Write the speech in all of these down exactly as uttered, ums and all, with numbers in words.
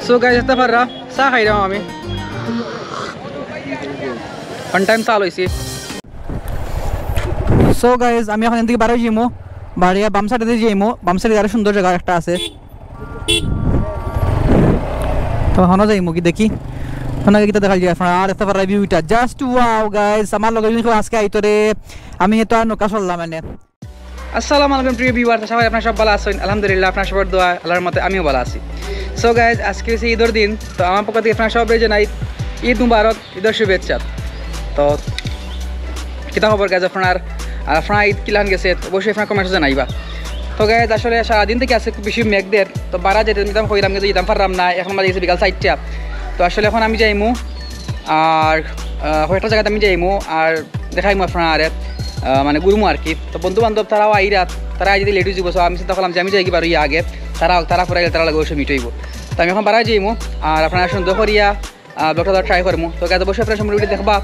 So guys, দেখতা পাররা চা খাইরাম আমি, অন টাইম চা লইছি। সো গাইজ, আমি অখন এখান থাকি বারই যাইমু, বারইয়া বাম সাইডে যাইমু, বাম সাইডে আরো সুন্দর জাগা একটা আছে। তো অনো যাইমু কি দেখি, অনো গিয়া কিতা দেখা যায় আপনারা। আর দেখতা পাররা ভিউটা, just wow গাইজ। আমার লগে যদি কেউ আজকে আইতো রে, আমি তো আর নৌকা চললাম এনে। আসসালামু আলাইকুম প্রিয় ভিউয়ার, আশা করি আপনারা সব ভালা আছইন। আলহামদুলিল্লাহ, আপনারা সবার দোয়া, আল্লাহর রহমতে আমিও ভালা আছি। সো গাইজ, আজকে অইছে ঈদর দিন, তো আমার পক্ষ থাকি আপনারা সবরে জানাই ঈদ মুবারক, ঈদর শুভেচ্ছা। তো কিতা খবর গাইজ আপনারার? আর আপনারার ঈদ কিলান গেছে, অবশ্যই আপনারা কমেন্টসে জানাইবা। তো গাইজ, আসলে সারাদিন থাকি আজকে খুব বেশি মেঘ দের, তো বারা যাইতাম কইরাম কিন্তু যাইতাম পাররাম না। অখন বাজে গেছে বিকাল চাইরটা। তো আসলে অখন আমি যাইমু আর আহ, কয়েকটা জাগাত আমি যাইমু আর দেখাইমু আপনারারে, আহ, মানে ঘুরমু আর কি। তো বন্ধু বান্ধব তারাও আইরা, তারা আইতে লেট অইযিবো, so আমি চিন্তা করলাম যে আমি যাইগি বারইয়া আগে, তারা, তারা পরে আইলে তারার লগে অবশ্যই মিট অইবো। তো আমি অখন বারই যাইমু আর আপনারারে সুন্দর করিয়া, আহ, ব্লগটা দেওয়ার ট্রাই করমু। তো গাইজ, অবশ্যই আপনারা সম্পূর্ণ ভিডিও দেখবা।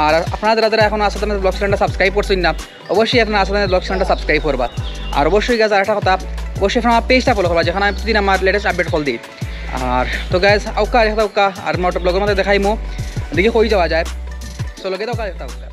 আর আপনারা যারা যারা অখনো আসাদ আহমেদ ব্লগস চ্যানেলটা সাবস্ক্রাইব করছইন না, অবশ্যই আপনারা আসাদ আহমেদ ব্লগস চ্যানেলটা সাবস্ক্রাইব করবা। আর অবশ্যই গাইজ, আরেকটা কথা, অবশ্যই আপনারা আমার পেজটা ফলো করবা, যেখানে আমি প্রতিদিন আমার লেটেস্ট আপডেট অকল দেই। আর তো গাইজ, আউক্কা, আরেকটা আউক্কা, আর মোটর ব্লগর মধ্যে দেখাইমু, দেখি কই যাওয়া যায়। চলো, গেদাও কাজ একটা আউক্কা।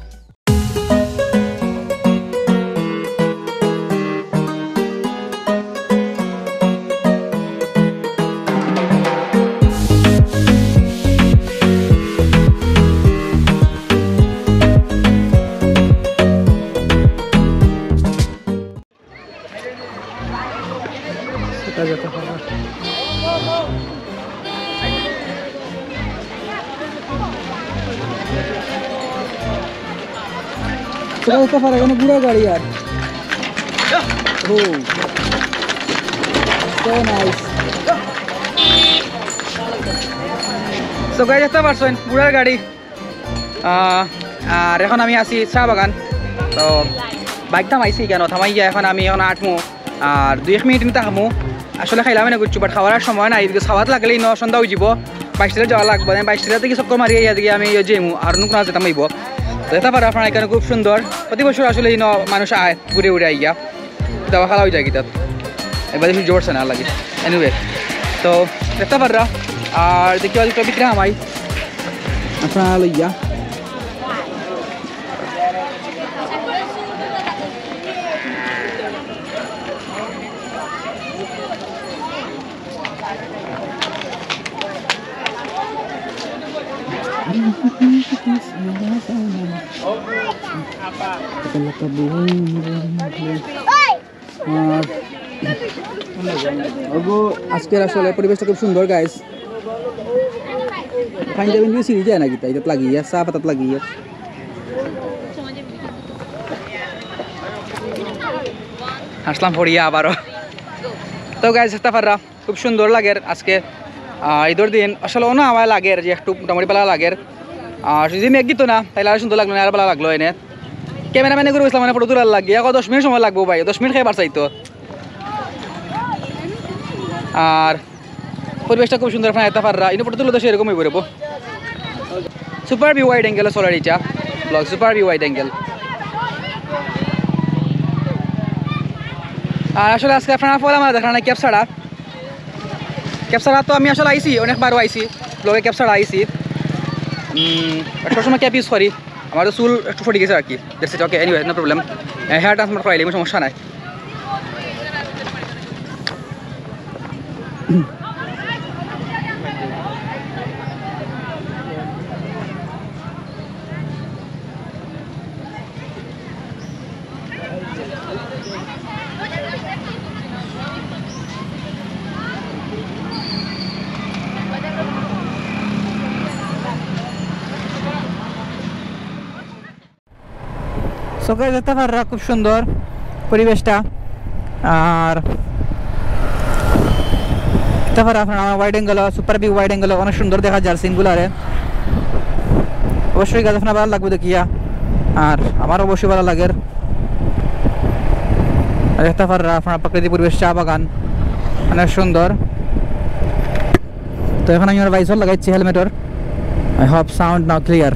সেটা যেতে হবে। সেটা যেতে পারে, এখানে ঘোড়া গাড়ি আর। ও। So nice. So guys, দেখতা পারছইন ঘোড়ার গাড়ি। আহ, আর অখন আমি আছি চা বাগান। তো বাইক থামাইছি কেনে, থামাইয়া অখন আমি অখন আটমু। আর দুই এক মিনিট আমি থাকমু। আসলে খাইলাম না কিচ্ছু, but খাওয়ার আর সময় নাই। এদিকে সাওয়াত লাগলে ইনো সন্ধ্যা অইযিবো। বাইশ তারিখ যাওয়া লাগবো। আমি বাইশ তারিখ থাকি চক্কর মারি আইয়া দেখি আমি ইয়ে যাইমু, আর নুকুনা যেতাম অইবো। তো দেখতা পাররা আপনারা এখানে খুব সুন্দর। প্রতি বছর আসলে ইনো মানুষ আয়, ঘুরে ঘুরে আইয়া। দাবা খেলা অই যায় কিতা। একবার সূর্য পড়ছে না লাগি। Anyway, তো দেখতা পাররা। আর দেখি আজ একটা বিক্রি হামাই। আপনারা লইয়া। আর ওগো, আজকের আসলে পরিবেশটা খুব সুন্দর, গাইস। পাঞ্জাবি নিয়ে সিঁড়ি যায় না কিতা, এটাত লাগিয়া, চা পাতাত লাগিয়া। হাসলাম পড়িয়া আবারও। তো গাইস, দেখতা পাররা খুব সুন্দর লাগের আজকে, আহ, ঈদর দিন। আসলে অনো হাওয়া লাগের যে একটু মোটামুটি ভালা লাগের। আর যদি মেঘ দিত না, তাইলে আরো সুন্দর লাগলো না, আরো ভালা লাগলো এনে। ক্যামেরাম্যানে করে গেছিলাম মানে ফটো তোলার লাগি, এখন দশ মিনিট সময় লাগবো ভাই, দশ মিনিট খাইবার চাইতো। আর পরিবেশটা খুব সুন্দর, আপনারা দেখতা পাররা। ইনো ফটো তুললে তো সেরকম অইবো রেবো। Super view wide angle চলের ইটা, blog Super view wide angle। আর আসলে আজকে আপনারা পয়লা মারা দেখরা না ক্যাপ ছাড়া। ক্যাপ ছাড়া তো আমি আসলে আইছি, অনেকবারও আইছি, ব্লগে ক্যাপ ছাড়া আইছি। উম, সবসময় ক্যাপ ইউজ করি, আমার তো চুল একটু ফটি গেছে আর কি। That's it, okay, anyway, no problem। Hair transplant করাইলে কোনো সমস্যা নাই। So guys, দেখতা পাররা খুব সুন্দর পরিবেশটা। আর দেখতা পাররা আপনারা আমার wide angle, super view wide angle অনেক সুন্দর দেখা যার সিনগুলারে। অবশ্যই গাছ আপনার ভালা লাগবো দেখিয়া, আর আমার অবশ্যই ভালা লাগের। আর দেখতা পাররা আপনার প্রাকৃতিক পরিবেশ, চা বাগান, অনেক সুন্দর। তো এখন আমি আমার ভাইসর লাগাইছি হেলমেটর। I hope sound now clear.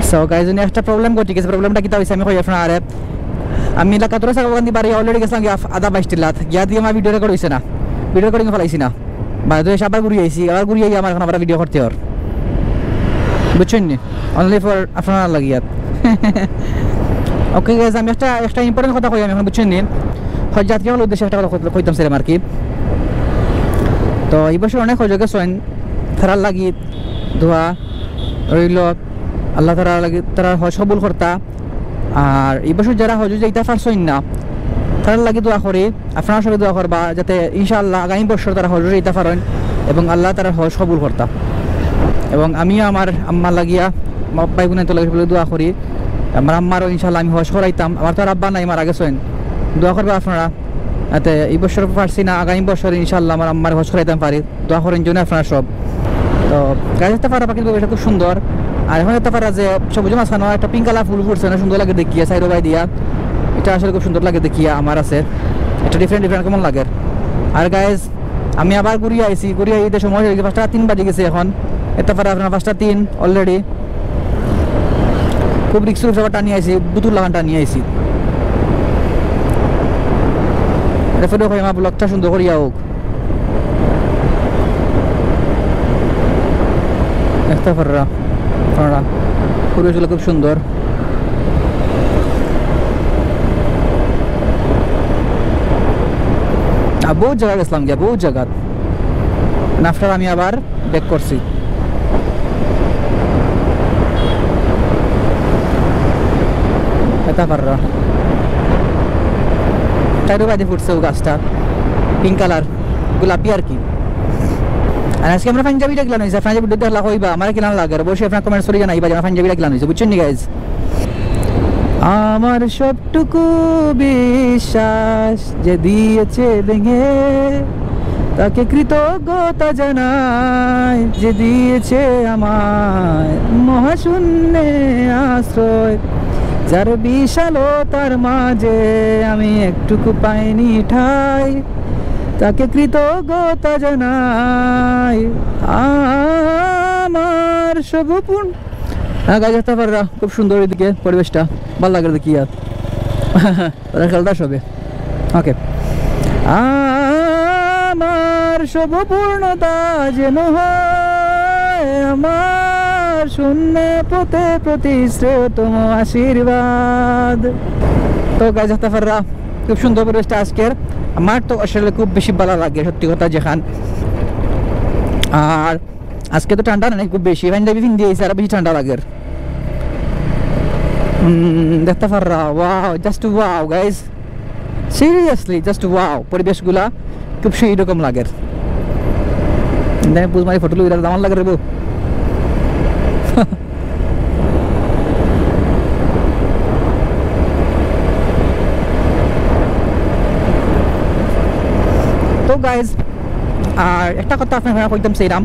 So guys, উনি একটা প্রবলেম ঘটি গেছে। প্রবলেমটা কিতা অইছে আমি কই আপনারে। আমি লাকাতরা সাগরকান্দি বাড়ি already গেছিলাম গিয়া আধা বাইশ টিলাত। গিয়া দিয়ে আমার ভিডিও রেকর্ড অইছে না, ভিডিও রেকর্ডিং ফালাইছি না। বাদে এসে আবার ঘুরি আইছি, আবার ঘুরি আইয়া আমার এখন আবার ভিডিও করতে অর, বুঝছইন নি? Only for আপনারার লাগিয়া। ওকে গাইস, আমি একটা, একটা ইম্পর্টেন্ট কথা কই আমি এখন, বুঝছইন নি? হজ যাত্রী অকলর উদ্দেশ্যে একটা কথা কই-, কইতাম চাইলাম আর কি। তো এই বছর অনেক হজে গেছইন, তারার লাগি দোয়া রইল, আল্লাহ তাআলার লাগি তারার হজ কবুল করতা। আর এই বছর যারা হজে যাইতা পারছইন না, তারার লাগি দোয়া করি, আপনারা সবে দোয়া করবা যাতে ইনশাআল্লাহ আগামী বছর তারা হজে যাইতা পারইন এবং আল্লাহ তারার হজ কবুল করতা। এবং আমিও আমার আম্মার লাগিয়া, মা-, ভাই বোনের তো লাগি সবগুলো দোয়া করি। আমার আম্মারও ইনশাআল্লাহ আমি হজ করাইতাম। আমার তো আর আব্বা নাই, মারা গেছইন। দোয়া করবা আপনারা, যাতে এই বছর পারছি না, আগামী বছর ইনশাআল্লাহ আমার আম্মার হজ করাইতাম পারি। দোয়া করইন যেন আপনারা সব। তো গাইস, দেখতা পাররা পাখির পরিবেশটা খুব সুন্দর। আর এখন দেখতা পাররা যে সবুজ মাঝখানো একটা পিঙ্ক কালার ফুল ফুটছে, অনেক সুন্দর লাগে দেখিয়া, সাইডো বাই দিয়া। এটা আসলে খুব সুন্দর লাগে দেখিয়া, আমার আছে। এটা ডিফারেন্ট ডিফারেন্ট কেমন লাগে। আর গাইস, আমি আবার ঘুরি আইছি, ঘুরি আইতে সময় হয়ে গেছে, পাঁচটা তিন বাজে গেছে এখন। দেখতা পাররা আপনারা পাঁচটা তিন অলরেডি। খুব রিক্সের উপরে টানি আইছি, বুতুর লাগান টানি আইছি। এটা ফেরো হয় আমার ব্লগটা সুন্দর করিয়া হোক। দেখতা পাররা, পাররা। পরিবেশগুলো খুব সুন্দর। আ, বহুত জাগা গেছিলাম গিয়া, বহুত জাগা। After আমি আবার ব্যাক করছি। দেখতা পাররা। তাইরও বাদে ফুটছে ও গাছটা, পিঙ্ক কালার, গোলাপি আর কি। আর আজকে আমরা পাঞ্জাবি দেখলাম, এই যে পাঞ্জাবি দেখলা কইবা, আমার কিলান লাগে, আর অবশ্যই আপনারা কমেন্টস করি জানাইবা যে আমরা পাঞ্জাবি দেখলাম, বুঝছইন নি গাইস? আমার সবটুকু বিশ্বাস যে দিয়েছে ভেঙে, তাকে কৃতজ্ঞতা জানাই যে দিয়েছে আমায় মহাশূন্যে আশ্রয়। যার বিশালতার মাঝে আমি একটুকু পাইনি ঠাঁই, তাকে কৃতজ্ঞতা জানাই। আমার সব পূর্ণ, হ্যাঁ, গাইস, দেখতা পাররা, খুব সুন্দর এদিকে পরিবেশটা, ভালা লাগে দেখিয়া। ওরা খেলতা সবে। ওকে। আমার সব পূর্ণতা যেন হয় আমার শূন্য পথে প্রতি শ্রেয়তম আশীর্বাদ। তো গাইস, দেখতা পাররা, খুব সুন্দর পরিবেশটা আজকের। আমার তো আসলে খুব বেশি ভালা লাগে সত্যি কথা যেখান। আর আজকে তো ঠান্ডা নাই খুব বেশি, পাঞ্জাবি পিন্দি আইছি, আরো বেশি ঠান্ডা লাগের। উম, দেখতা পাররা, wow, just wow, guys, seriously, just wow, পরিবেশগুলা খুব সেই রকম লাগের। দেখ, বুঝ মারি ফটো লই, দামান লাগে রে বউ। তো গাইজ, আর একটা কথা আপনারা কইতাম চাইরাম,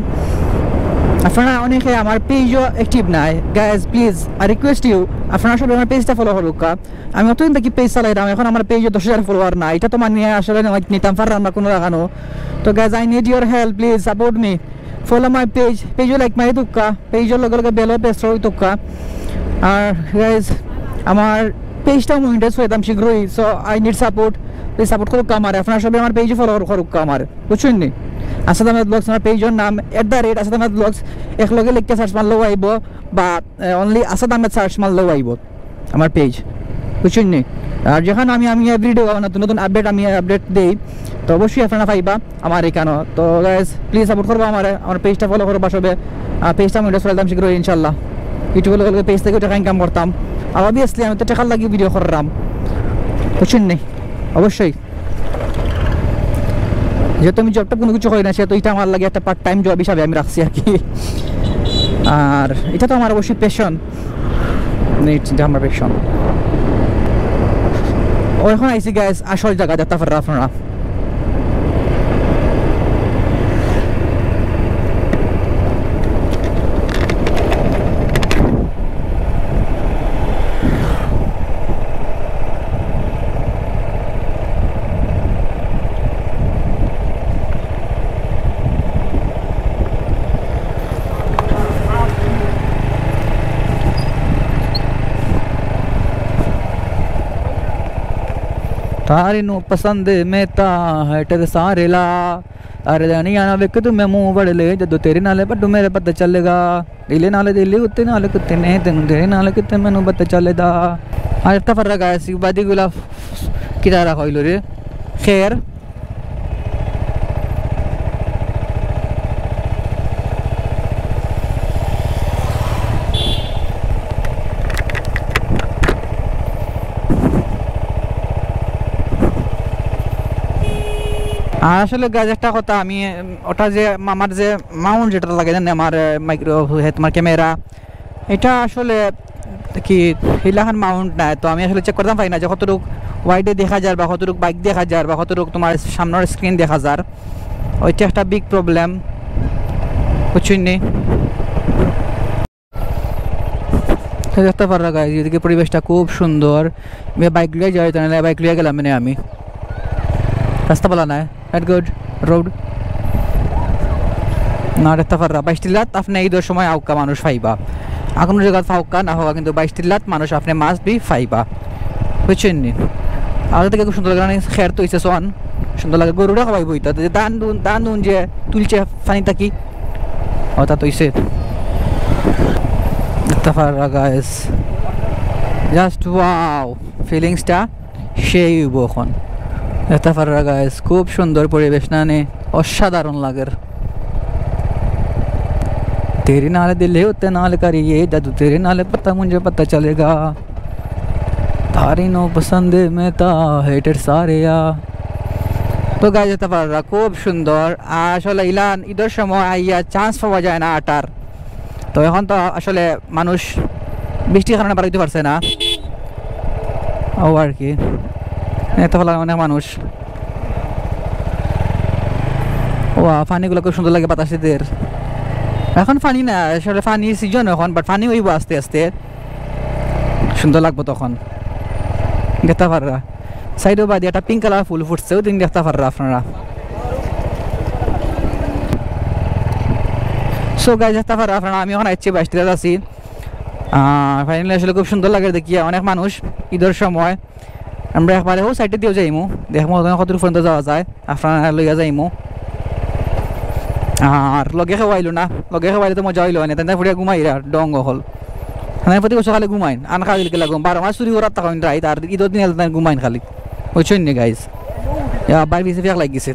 আপনারা অনেকে আমার পেজও অ্যাক্টিভ নাই। Guys, please, I request you, আপনারা সবাই আমার পেজটা ফলো করুক্কা। আমি অতদিন থাকি পেজ চালাইরাম, এখন আমার পেজও দশ হাজার ফলোয়ার নাই। এটা তো মানে আসলে নিতাম পাররাম না কোনো জাগানো। তো guys, I need your help, please support me, follow my page, পেজও লাইক মারি তুক্কা, পেজর লগে লগে বেলও প্রেস করি তুক্কা। আর গাইজ, আমার পেজটা মনিটাইজ হইতাম শীঘ্রই, so I need support, please support করুক্কা আমার। আপনারা সবাই আমার পেজে ফলো করুক্কা আমার, বুঝছইন নি? আসাদ আহমেদ ব্লগস আমার পেজর নাম, at the rate Asad Ahmed blogs, এক লগে লিখিয়া সার্চ মারলেও আইবো, বা অনলি আসাদ আহমেদ সার্চ মারলেও আইবো আমার পেজ, বুঝছইন নি? আর যেখান আমি, আমি এভরিডে নতুন নতুন আপডেট আমি আপডেট দেই, তো অবশ্যই আপনারা পাইবা আমার এখানো। তো গাইজ, প্লিজ সাপোর্ট করবা আমারে, আমার পেজটা ফলো করবা সবে। আর পেজটা আমি চলাইতাম শীঘ্রই ইনশাল্লাহ। ইউটিউবের লগে লগে পেজ থেকে টাকা ইনকাম করতাম। আর অবভিয়াসলি আমি তো টাকার লাগি ভিডিও কররাম, বুঝছইন নি? অবশ্যই। যেহেতু আমি জবটা কোনো কিছু করি না, সেহেতু এটা আমার লাগি একটা পার্ট টাইম জব হিসাবে আমি রাখছি আর কি। আর এটা তো আমার অবশ্যই প্যাশন। নেট, এটা আমার প্যাশন। ও, এখন আইছি গাইজ, আসল জাগা দেখতা পাররা আপনারা। تاری نو پسند میں تا ہے ٹر سارے لا۔ तारे दानी आना वेख तुम्हें मुंह बड़ ले, जदों तेरे नाल पट्टू मेरे पता चलेगा। दिले नाल दिले उत्ते नाल कुत्ते ने, तेनू तेरे नाल कित्ते मैनू पता चलेगा। আর দেখতা পাররা গাইস, ইবাদি গুলা কিতা রাখা অইলো রে? খের। আর আসলে গাইস, একটা কথা, আমি, উম, ওটা যে আমার যে মাউন্ট যেটা লাগে জানি আমার, আহ, মাইক্রো, হে, তোমার ক্যামেরা, এটা আসলে কি হিলাখান মাউন্ট নাই, তো আমি আসলে চেক করতাম পারি না যে কতটুক ওয়াইডে দেখা যার বা কতটুক বাইক দেখা যার বা কতটুক তোমার সামনের স্ক্রিন দেখা যার। ওইটা একটা বিগ প্রবলেম, বুঝছইন নি? তো দেখতা পাররা গাইস, এদিকে পরিবেশটা খুব সুন্দর। আমি বাইক লইয়া যাই, তাহলে বাইক লইয়া গেলাম মানে আমি। রাস্তা ভালা নায়, not good road। না দেখতা পাররা, বাইশ টিল্লাত আপনে ইদর সময় আউক্কা মানুষ পাইবা। আর কুনু জাগাত পাউক্কা না পাউক্কা, কিন্তু বাইশ টিল্লাত মানুষ আপনে must be পাইবা, বুঝছইন নি? আর দেখতা খুব সুন্দর লাগে, খের তো অইছে সন, সুন্দর লাগে। গরুরে খাওয়াইবো ইতা, যে ধান দুন, ধান দুন যে তুলছে পানি থাকি, অটা তো অইছে। দেখতা পাররা গাইস, just wow, ফিলিংসটা সেই অইবো অখন। দেখতা পাররা গাইস, খুব সুন্দর পরিবেশ না নি? অসাধারণ লাগের। तेरे नाल दिल उत्ते नाल करिए, जदू तेरे नाल पता मुझे पता चलेगा। तारी नो पसंद में ता हेटर सारे आ। তো গাইস, দেখতা পাররা খুব সুন্দর। আসলে ইলান ইদর সময় আইয়া চান্স পাওয়া যায় না আটার। তো এখন তো আসলে মানুষ বৃষ্টির কারণে বাড়াইতে পারছে না, ও আর কি। এত ভালা অনেক মানুষ। ও, পানিগুলা খুব সুন্দর লাগে বাতাসেদের। এখন পানি না, আসলে পানি সিজন এখন, বাট পানি অইবো আস্তে আস্তে, সুন্দর লাগবো তখন। দেখতা পাররা সাইডো বাদে একটা পিঙ্ক কালার ফুল ফুটছে, ওই দিন দেখতা পাররা আপনারা। সো গাইস, দেখতা পাররা আপনারা, আমি এখন আইছি বাইশ টিল্লাত আছি। আহ, ফাইনালি আসলে খুব সুন্দর লাগে দেখিয়া, অনেক মানুষ ইদর সময়। আমরা একবারে ও সাইডে দিয়েও যাইমু, দেখমু ওখানে কতটুকু পর্যন্ত যাওয়া যায়, আপনারা লইয়া যাইমু। আর লগে কেউ আইলো না, লগে কেউ আইলে তো মজা অইলো অনে, তাই ফুড়িয়া ঘুমাইরা ডং অকল। তাই প্রতি বছর খালি ঘুমাইন, আন খাইল গেলা ঘুম, বারো মাস চুরি করার তখন রাইত, আর ইদর দিন এলে তাই ঘুমাইন খালি। বুঝছইন নি গাইস? ইয়া, বাইর পিছে ফেক লাগিছে।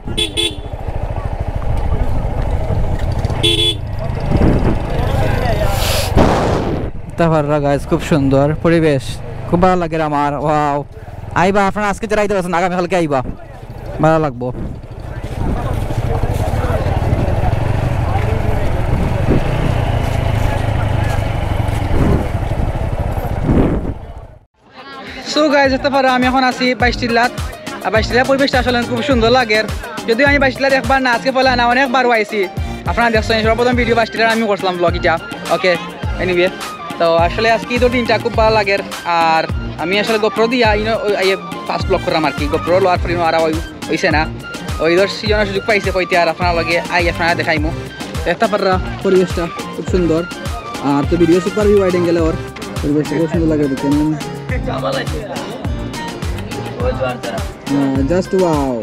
দেখতা পাররা গাইস, খুব সুন্দর পরিবেশ, খুব ভালা লাগের আমার। ওয়াও, আইবা আপনারা, আজকে যারা আইতে পারছেন, আগামীকালকে আইবা, ভালা লাগবো। সো গাইস, দেখতা পাররা আমি এখন আছি বাইশ টিল্লাত। আর বাইশ টিল্লার পরিবেশটা আসলে খুব সুন্দর লাগের। যদিও আমি বাইশ টিল্লাত একবার না, আজকে পয়লা না, অনেকবার আইছি। আপনারা দেখছেন, সর্বপ্রথম ভিডিও বাইশ টিল্লার আমি করছিলাম ব্লগ ইটা। ওকে, এনিওয়ে, তো আসলে আজকে ইদর দিনটা খুব ভালা লাগের। আর আমি আসলে GoPro দিয়া ইনো ওই আইয়ে ফার্স্ট ব্লগ করলাম আর কি। GoPro লওয়ার পরে ইনো আর ওই অইছে না। ওই ইদর সিজনর সুযোগ পাইছি কইতে, আর আপনারার লগে আই আপনারারে দেখাইমু। দেখতা পাররা পরিবেশটা খুব সুন্দর। আর তো video super view wide angle ওর পরিবেশটা খুব সুন্দর লাগে দেখতে। হ্যাঁ, just wow।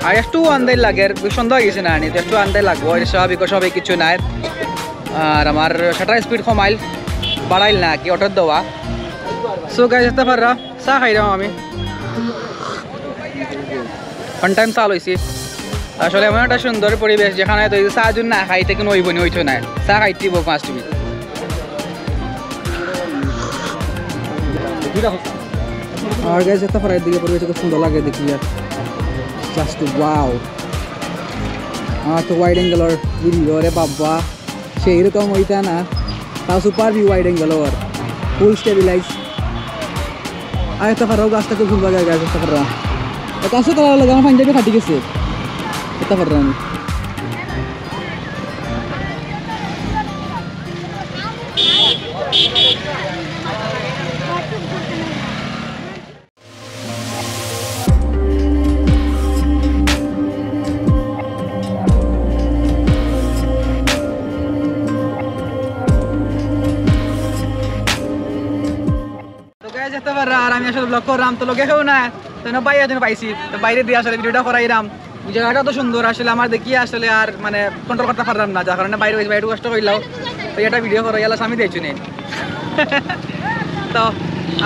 আর একটু আন্দাই লাগে, আর সন্ধ্যা অই গেছে না নি, তো একটু আন্দাই লাগবো, এটা স্বাভাবিক, অস্বাভাবিক কিছু নাই। আর আমার শাটার স্পিড কমাইল, বাড়াইল না কি, অটোর দেওয়া। সো গাইস, দেখতা পাররা চা খাইরাম আমি, অন টাইম চা লইছি। আসলে এমন একটা সুন্দর পরিবেশ, যেখানে তো এই চা যদি না খাইতে কোনো অইবো নি, অইতো না, চা খাইতে অইবো must be। আর গাইস, দেখতা পাররা এদিকে পরিবেশ খুব সুন্দর লাগে দেখি আর, just wow। আমার তো ওয়াইড অ্যাঙ্গেলর ভিডিও রে বাবা, সেই রকম অইতা না, তাও সুপার ভিউ ওয়াইড অ্যাঙ্গেলর, ফুল স্টেবিলাইজ। আর দেখতা পাররা গাছটা খুব সুন্দর লাগে, গাছ দেখতা পাররা। গাছও তো ভালা লাগে, আমার পাঞ্জাবি ফাটি গেছে, দেখতা পাররা আমি। যেতে পাররা, আর আমি আসলে ব্লগ করলাম, তো লগে কেউ না, তো না ভাই একজন পাইছি, তো বাইরে দিয়া আসলে ভিডিওটা করাইলাম। জাগাটা তো সুন্দর, আসলে আমার দেখিয়া আসলে আর মানে কন্ট্রোল করতাম পারলাম না, যার কারণে বাইরে অইছে, বাইরে কষ্ট করলাম, তো এটা ভিডিও করাইলাম, আমি দেখছি নেই। তো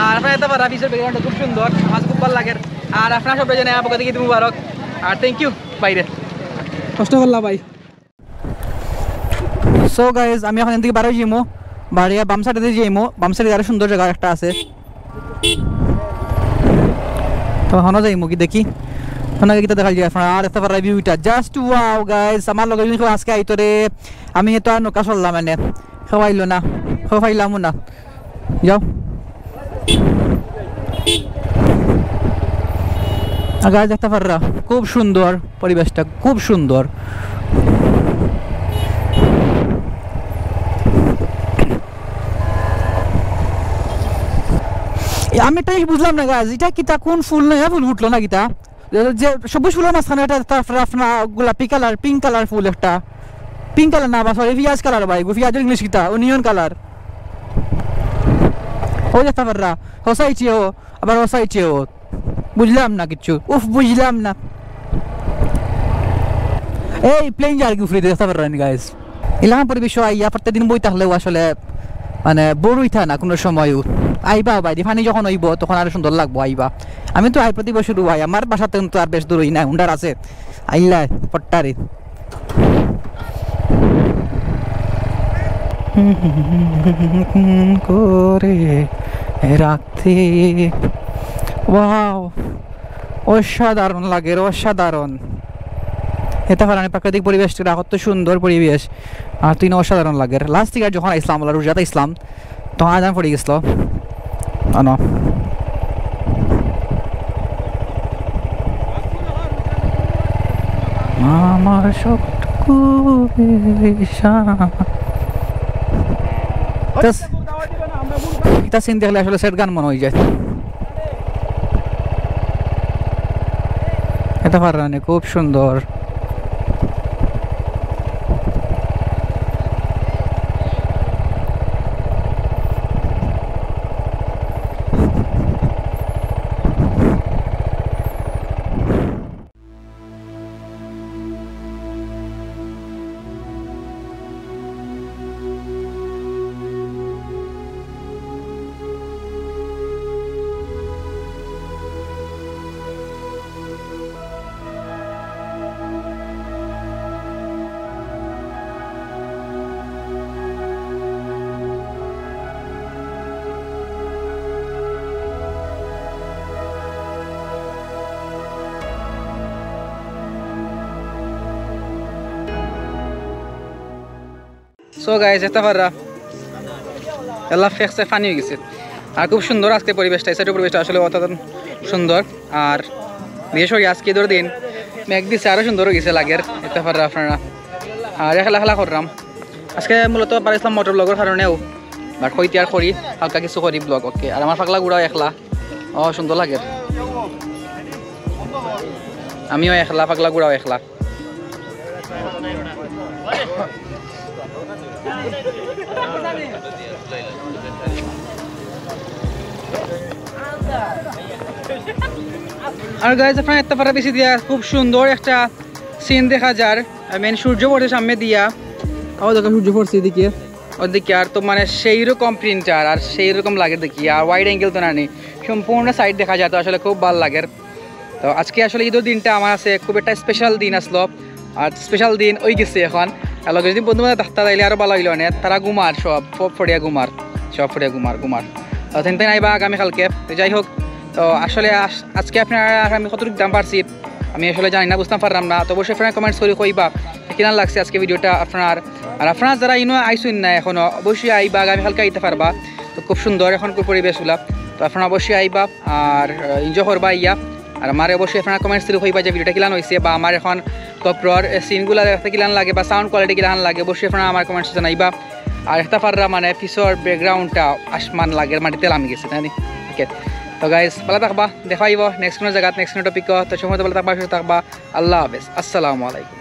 আর আপনারা যেতে পাররা, পিছর ব্যাকগ্রাউন্ডটা খুব সুন্দর, আমার খুব ভালা লাগের। আর আপনারা সব জানেন, আমার পক্ষ থাকি ঈদ মুবারক। আর থ্যাংক ইউ বাইরে। কষ্ট করলা ভাই। সো গাইজ, আমি এখন এখান থাকি বারোই যাইমু, বাড়িয়া বাম সাইডে যাইমু, বাম সাইডে আরো সুন্দর জাগা একটা আছে। তো হনো যাইমু কি দেখি, হনো কিতা দেখা যায় আপনারা। আর দেখতে পাররা ভিউটা, জাস্ট ওয়াও গাইজ। আমার লগে যদি কেউ আজকে আইতো রে, আমি তো আর নৌকা চললাম এনে, কেউ আইলো না, কেউ পাইলামও না। যাও। আর গাইজ দেখতে পাররা, খুব সুন্দর পরিবেশটা, খুব সুন্দর। এ, আমি একটা জিনিস বুঝলাম না গাইজ, এটা কিতা, কোন ফুল না, ফুল ফুটলো না কিতা? যে, যে সবুজ ফুলের মাঝখানে একটা, তারপরে আপনার গোলাপি কালার, পিঙ্ক কালার ফুল একটা, পিঙ্ক কালার না বা, সরি, পিঁয়াজ কালার ভাই, পিঁয়াজের ইংলিশ কিতা, অনিয়ন কালার। ও দেখতে পাররা, হসাইছে ও, আবার হসাইছে ও। বুঝলাম না কিচ্ছু, উফ, বুঝলাম না। এই প্লেন যার কি উফরে দেখতে পাররা গাইজ। ইলাম পরিবেশ আইয়া প্রত্যেকদিন বই থাকলেও আসলে মানে বোর অইতা না কোনো সময়ও। আইবা বাইরে, পানি যখন অইবো তখন আরো সুন্দর লাগবো আইবা। আমি তো আই প্রতি বছর আই, আমার বাসাতে তো আর বেশ দূর অই না, হুন্ডার আছে, আইলা পট্টারি। করে রাখতে। ওয়াও, অসাধারণ লাগের, অসাধারণ। এটা ফালানি প্রাকৃতিক পরিবেশ, এটা কত সুন্দর পরিবেশ। আর তুই না অসাধারণ লাগের। লাস্ট ইয়ার যখন আইসলাম, ওলা রোজাতে আইসলাম, তখন আজান পড়ি গেছিল। আনো। আমার সবটুকু বেশা। এটা সিন দেখলে আসলে সেট গান মনে অই যায়। এটা ফাররানি খুব সুন্দর। সো গাইস, দেখতে পাররা এলা ফেকসে পানি অই গেছে। আর খুব সুন্দর আজকে পরিবেশটা, এই সাইডের পরিবেশটা আসলে অসাধারণ সুন্দর। আর বিশেষ করি আজকে ঈদর দিন মেঘ দিছে, আরো সুন্দর অই গেছে লাগের, দেখতে পাররা আপনারা। আর একলা একলা করলাম আজকে, মূলত পারিছিলাম মোটর ব্লগর কারণেও, বাট কইতে আর করি, হালকা কিছু করি ব্লগ। ওকে, আর আমার পাগলা ঘুরাও একলা, ও সুন্দর লাগের। আমিও একলা, পাগলা ঘুরাও একলা। আর গাইস, আপনারা দেখতে পাররা পিছে দিয়া খুব সুন্দর একটা সিন দেখা যার। আই মিন, সূর্য পড়ছে সামনে দিয়া। ও দেখো, সূর্য পড়ছে এদিকে, ওদিকে। আর তো মানে সেই রকম প্রিন্টার আর সেই রকম লাগে দেখি। আর ওয়াইড অ্যাঙ্গেল তো না নি, সম্পূর্ণ সাইড দেখা যায়, তো আসলে খুব ভালা লাগের। তো আজকে আসলে ঈদর দিনটা আমার আছে খুব একটা স্পেশাল দিন আসলো, আর স্পেশাল দিন অই গেছে এখন। আর লগে যদি বন্ধু বান্ধব থাকতা তাইলে আরো ভালা অইলো অনে। তারা ঘুমার সব, সব ফড়িয়া ঘুমার, সব ফড়িয়া ঘুমার, ঘুমার। তো তেন তেন আইবা আগামীকালকে। তো যাই হোক, তো আসলে আস-, আজকে আপনারা আমি কতটুকু দাম পারছি আমি আসলে জানি না, বুঝতাম পারলাম না। তো অবশ্যই আপনারা কমেন্টস করি কইবা কিলান লাগছে আজকে ভিডিওটা আপনার। আর আপনারা যারা ইনো আইছইন না এখনো, অবশ্যই আইবা, আগামীকালকে আইতে পারবা। তো খুব সুন্দর এখন খুব পরিবেশগুলা, তো আপনারা অবশ্যই আইবা আর এনজয় করবা আইয়া। আর আমারে অবশ্যই আপনারা কমেন্টস করি কইবা যে ভিডিওটা কিলান অইছে, বা আমার এখন কপ্রর সিনগুলা দেখতে কিলান লাগে, বা সাউন্ড কোয়ালিটি কিলান লাগে, অবশ্যই আপনারা আমার কমেন্টসে জানাইবা। আর দেখতে পাররা মানে পিছর ব্যাকগ্রাউন্ডটা আসমান লাগের, মাটিতে লামি গেছে, তাই নি? ওকে, তো গাইস, ভালা থাকবা, দেখা অইবো নেক্সট কোনো জাগাত, নেক্সট কোনো টপিক। তো সময় ভালা থাকবা, সুস্থ থাকবা, আল্লাহ হাফেজ, আসসালামু আলাইকুম।